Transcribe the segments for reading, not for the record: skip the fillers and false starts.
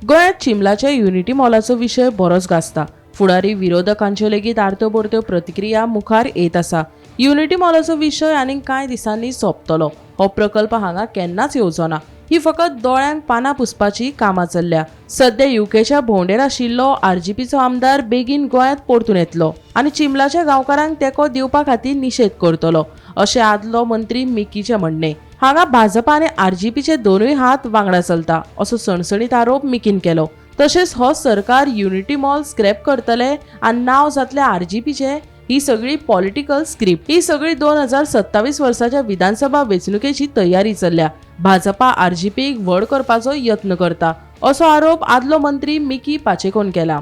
गोंयांत चिंबलाच्या युनिटी मॉलाचो विशय बरोच गाजता. फुडारी विरोधकांच्यो लेगीत आरत्यो परत्यो प्रतिक्रिया मुखार येत आसा. युनिटी मॉलाचो विशय आनीक कांय दिसांनी सोंपतलो. हो प्रकल्प हांगा केन्नाच येवचो ना. ही फकत दोळ्यांक पानां पुसपाची कामां चल्ल्या. सद्या युकेच्या भोंवडेर आशिल्लो आरजीपीचो आमदार बेगीन गोंयांत परतून येतलो आनी चिंबलाच्या गांवकारांक तेंको दिवपा खातीर निशेध करतलो अशें आदलो मंत्री मिकीचें म्हणणें. हांगा भाजपा आनी आरजीपीचे दोनूय हात वांगडा चलता असो सणसणीत आरोप मिकीन केलो. तशेंच हो सरकार युनिटी मॉल स्क्रॅप करतले आनी नांव जातलें आरजीपीचें. ही सगळी पॉलिटिकल स्क्रिप्ट. ही सगळी 2027 वर्साच्या विधानसभा वेंचणुकेची तयारी चल्ल्या. भाजपा आरजीपीक व्हड करपाचो यत्न करता असो आरोप आदलो मंत्री मिकी पाचेकोन केला.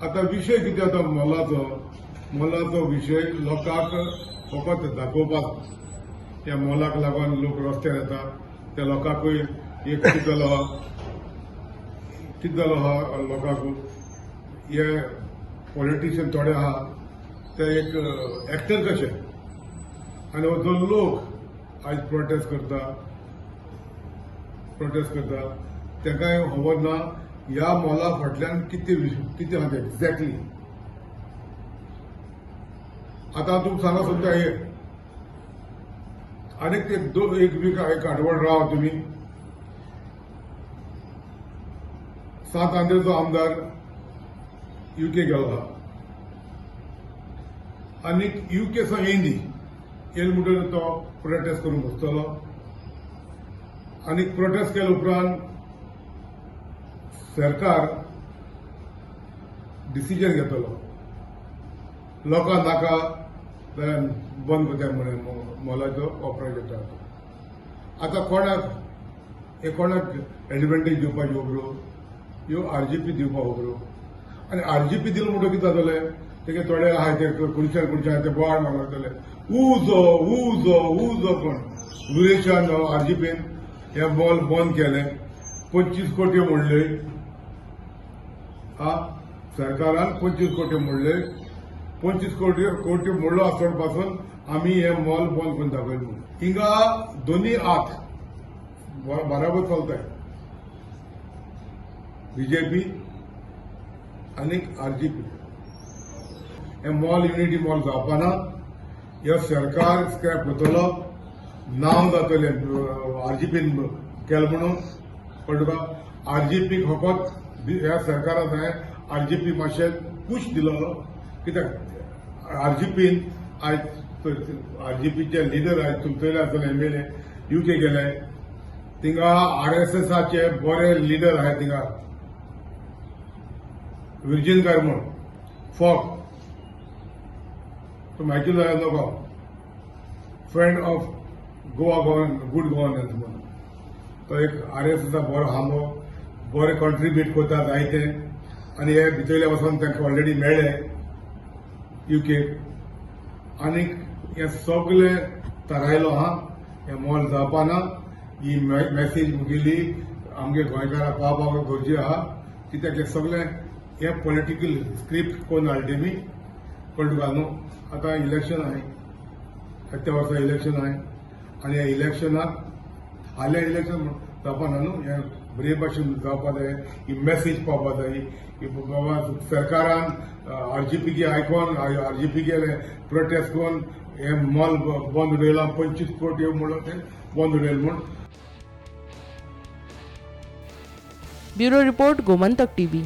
आता विशय कितें जाता, मोलाचो मोलाचो विशय लोकांक फकत दाखोवपाक, त्या मोलाक लागून लोक रस्त्यार येता, त्या लोकांकूय एक कितें जालो आहा, कितें जालो आहा लोकांक, हे पॉलिटिशियन थोडे आहा ते एक एक्टर कशे, आनी हो जो लोक आयज प्रोटेस्ट करता तांकांय खबर ना ह्या मॉला फाटल्यान कितें कितें आहा तें एक्झॅक्टली. आतां तुमकां सांगा सुद्दां हे आनीक एक दोन एक वीक एक आठवड राव तुमी. सांत आंद्रेचो आमदार युके गेलो आहा आनीक युके सावन येयली येयले म्हणटकीर तो प्रोटेस्ट करूंक बसतलो आनी प्रोटेस्ट केले उपरांत सरकार डिसिजन घेतलो, लोकांक नाका जाल्यार बंद करता म्हणून मॉलाचो ऑपरेट जाता. आतां कोणाक हे कोणाक एडवांटेज दिवपाची खबरो ह्यो आरजीपी दिवपाक खबरो, आनी आरजीपी दिलो म्हणटकीर कितें जातलें, तेगे थोडे आहाय ते खुर्च्यान खुर्च्यान ते बोवाळ मारतले लागतले, उजो उजो उजो. कोण विरेशान आरजीपीन हे मॉल बंद केलें, 25 कोटी मोडले, आ सरकारान 25 कोटी मोडले, 25 कोटी मोडलो आसतना पासून आमी हे मॉल बंद करून दाखयले म्हणून. हिंगा दोनूय हात बराबर चलताय, बीजेपी आनी आरजीपी. हे मॉल युनिटी मॉल जावपाना, हे सरकार स्क्रॅप करतलो, नांव जातलें आरजीपीन केलें म्हणून. कळ्ळें तुका, आरजीपीक फकत ह्या सरकारान हांवें आरजीपी मातशें पूश दिलोलो, कित्याक आरजीपीन आयज आरजीपीचे लिडर आयज तुमचेले आसतले एमएलए युके गेले, थिंगा आरएसएसाचे बरे लिडर आहाय थिंगा, विर्जीन म्हूण फॉग तो मायकील नको, friend of Goa good governance म्हणून तो एक आरएसएसा बरो हांबो, बरे कॉन्ट्रिब्यूट करता जायते, आनी हे भितरले वचोन तांकां ऑलरेडी मेळ्ळे युके. आनीक हे सगळे थारायलो आहा, हे मॉल जावपाना. ही मॅसेज मुगेली आमगे गोंयकारां पावपाक गरजे आहा, कित्याक हे सगळे हे पॉलिटिकल स्क्रिप्ट कोण हाडले तेमी, कळ्ळें तुका न्हू. आतां इलेक्शन आहाय, त्या वर्सा इलेक्शन आहाय, आनी ह्या इलेक्शनाक हाल्या इलेक्शन जावपाना न्हू, हें बरे भाशेन जावपा जाय, ही मॅसेज पावपा जाय की बाबा सरकारान आरजीपीके आयकोन आरजीपीके प्रोटेस्ट करून हे मॉल बंद उडयलां, 25 कोटी म्हणून तें बंद उडयलें म्हूण. Bureau report, Gomantak TV.